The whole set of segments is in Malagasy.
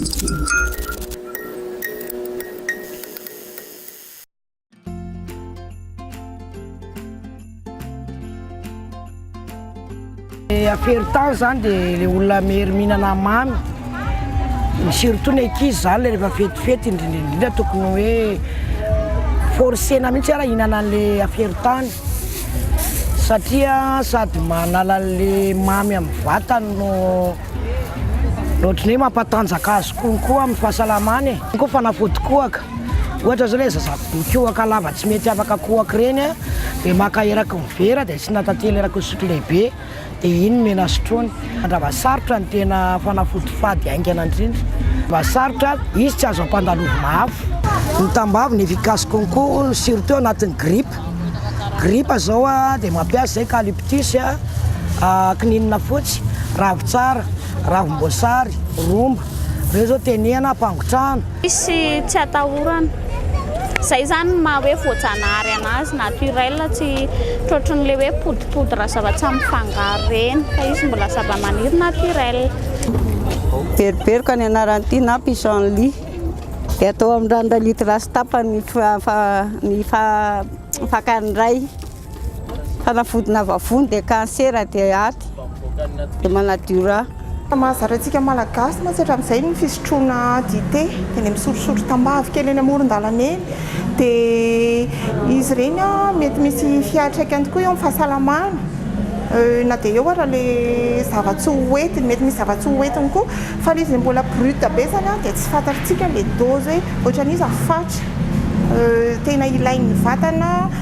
Affaire tany zany dia le olona mery mihinana mamy, surtout ny ankizy zany le rehefa fetifety indrindra indrindra tokony hoe forcena mihitsy ara hihinana an'le affaire tany satria sady manala an'le mamy amin'ny vatany no ohatran'ny hoe mampatanjaka azy konkoa amin'ny fahasalamany e. Koa fanafody kohaka, ohatra zao le zaza mikohaka lava tsy mety afaka kohaka ireny a, dia maka eraky ny vera dia asiana tantely eraky ny sotro lehibe dia iny no mena sotroiny. Andravasarotra no tena fanafody fady haingana indrindra. Vasarotra, izy tsy azo ampandalovina afo. Ny tambavy ny efficace konkoa surtout anatin'ny grippe. Grippe zao a dia mampiasa zay eucalyptus a, kininina fotsy, ravintsara, ravim-boasary, romba. Reo zao tenehana ampangotrahana. Tsisy tsy atahorana. Zay zany ny maha hoe voajanahary anazy, naturel, tsy trotrin'le hoe poudre zava-tsy mifangaro reny fa izy mbola zava-maniry naturel. Beroberoka ny anaran'ity na pissenlit dia atao amin'ny rano iray litre sy tapany ny ny fakany iray. Fanafodina vavony dia cancer dia aty dia manadio ra. Mahazatra antsika Malagasy mantsy hatramin'izay ny fisotroana dite, dia ny misotrosotro tambavy kely eny amoron-dalana eny. Dia izy ireny mety misy fiantraikany tokoa eo amin'ny fahasalamana, na dia eo ara ilay zava-tsoa hoentiny, mety misy zava-tsoa hoentiny koa, fa ilay izy mbola brut be izany dia tsy fantatritsika ilay dose hoe ohatran'iza fatra tena ilain'ny vatana.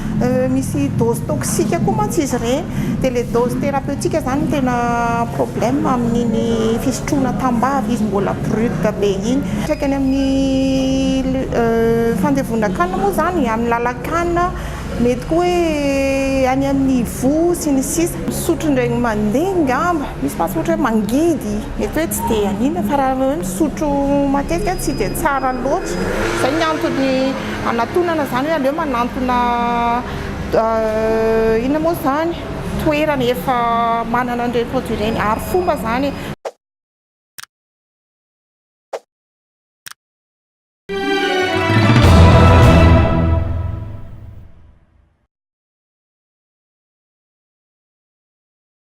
Misy dose toxique koa mantsy izy ireny, dia ilay dose thérapeutique izany no tena problème amin'iny fisotroana tambavy izy mbola brut be iny. Fiantraikany amin'ny fandevonan-kanina moa izany, amin'ny lalan-kanina, mety koa hoe any amin'ny voa sy ny sisa. Misotro indray mandeha angamba, misy mantsy ohatra hoe mangidy, mety hoe tsy dia haninona fa raha hoe misotro matetika tsy dia tsara loatra, izay ny antony. Anatonana izany hoe aleo manantona inona moa izany toerana efa manana an'ireny produit ireny, ary fomba izany e.